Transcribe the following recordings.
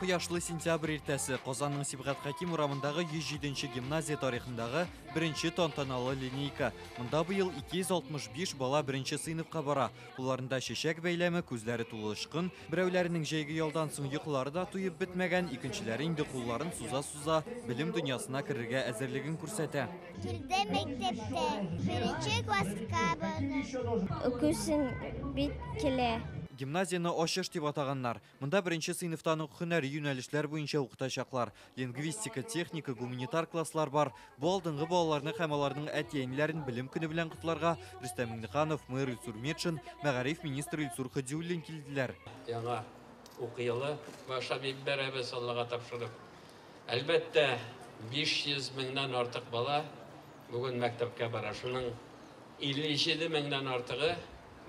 Кояшлы сентябрь иртәсе Казанның Сибгат Хәким урамындагы 107 гимназия тарихындагы беренче тантаналы линейка. Монда быел 265 бала беренче сыйныфка бара. Кулларында чәчәк бәйләме, күзләре тулы очкын. Берәүләренең җәйге ялдан соң йокылары да туеп бетмәгән, икенчеләре инде кулларын суза-суза белем дөньясына керергә әзерлеген күрсәтә. Килде мәктәптә, беренче класска бардым. Укыйсым бик килә. Гимназияне ачыш дип атаганнар. Монда беренче сыйныфтан ук һөнәри юнәлешләр буенча укытачаклар. Лингвистика, техника, гуманитар класслар бар. Бу алдынгы балаларны һәм аларның әти-әниләрен белем көне белән котларга Рөстәм Миңнеханов, мэр Илсур Метшин, мәгариф министры Илсур Һадиуллин килделәр. Яңа уку елы башлап җибәрәбез, Аллага тапшырып. Әлбәттә, 500 меңнән артык бала бүген мәктәпкә бара. Шуның 57 меңнән артыгы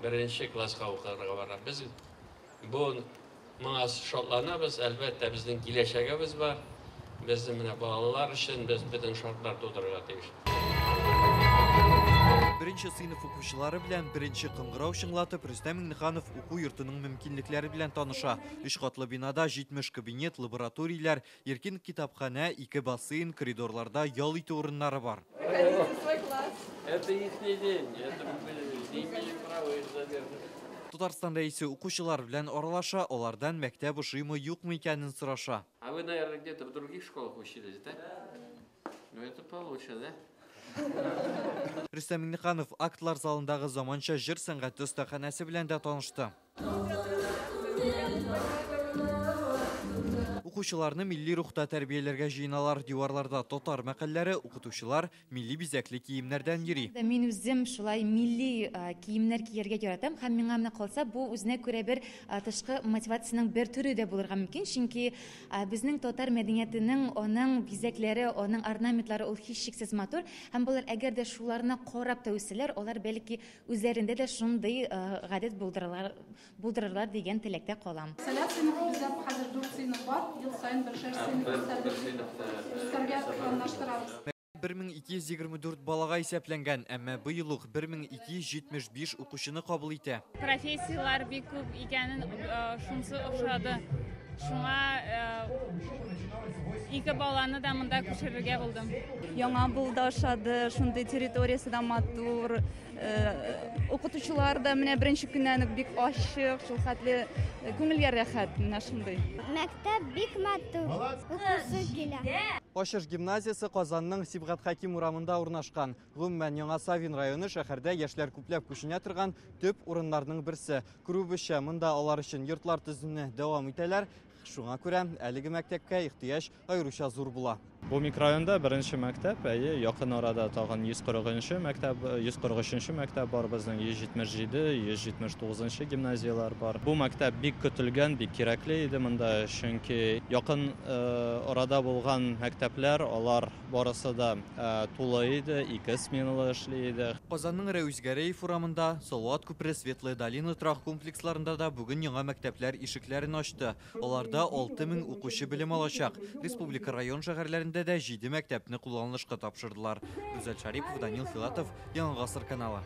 беренче класска укырга бара. Без бу моңа шатланабыз. Әлбәттә, безнең киләчәгебез бар. Безнең менә балалар өчен без бөтен шартлар тудырырга тиеш. Беренче сыйныф укучылары белән беренче кыңгырау чыңлатып, Рөстәм Миңнеханов уку йортының мөмкинлекләре белән таныша. Өч катлы бинада 70 кабинет, лабораторияләр, иркен китапханә, ике бассейн, коридорларда ял итү урыннары бар. Это их день, это мы не имеем права их задерживать. Татарстан рәисе укучылар белән аралаша, алардан мәктәп ошыймы юкмы икәнен сораша. А вы, наверное, где-то в других школах учились, да? Ну это получше, да? Рөстәм Миңнеханов актлар залындагы заманча җыр сәнгате остаханәсе белән дә танышты. Укучыларны милли рухта тәрбияләргә җыеналар. Диварларда татар мәкальләре, укытучылар милли бизәкле киемнәрдән йөри. Мин үзем шулай милли киемнәр кияргә яратам һәм миңа менә калса бу үзенә күрә бер тышкы мотивациянең бер төре дә булырга мөмкин, чөнки безнең татар мәдәниятенең аның бизәкләре, аның орнаментлары ул һичшиксез матур һәм болар әгәр дә шуларны карап та үсәләр, алар бәлки үзләрендә дә шундый гадәт булдырырлар дигән теләктә калам. Сәләт сыйныфы бездә хәзер 4 сыйныф бар, ел саен бершәр сыйныф өстәргә планлаштырабыз. 1224 балага исәпләнгән, әмма быел ук 1275 укучыны кабул итә. Профессияләр бик күп икәнен шунысы охшады. Шуңа ике баланы да монда күчерергә булдым. Яңа булды, ошады, шундый территориясе дә матур. Укытучылар да менә беренче көннән үк бик ачык, шул хәтле күңелгә рәхәт, менә шундый. Мәктәп бик матур, укысы килә. Ачыш гимназиясе Казанның Сибгат Хәким урамында урнашкан. Гомумән, Яңа Савин районы шәһәрдә яшьләр күпләп күченә торган төп урыннарның берсе. Күрүебезчә, монда алар өчен йортлар төзүне дәвам итәләр. Шуңа күрә әлеге мәктәпкә ихтыяҗ аеруча зур була. Бу микрорайонда беренче мәктәп, әйе, якын арада тагын 140 мәктәп, 143 мәктәп бар безнең, 177, 179 гимназияләр бар. Бу мәктәп бик көтелгән, бик кирәкле иде монда, чөнки якын арада булган мәктәпләр, алар барысы да тулы иде, ике сменалы эшли иде. Казанның Рәүз Гәрәев урамында, Салават күпере, Светлая долина торак комплексларында да бүген яңа мәктәпләр ишекләрен ачты. Аларда 6000 укучы белем алачак. Республика район шәһәрләрендә дә 7 мәктәпне кулланылышка тапшырдылар. Гүзәл Шарипов, Данил Филатов, Яңа Гасыр каналы.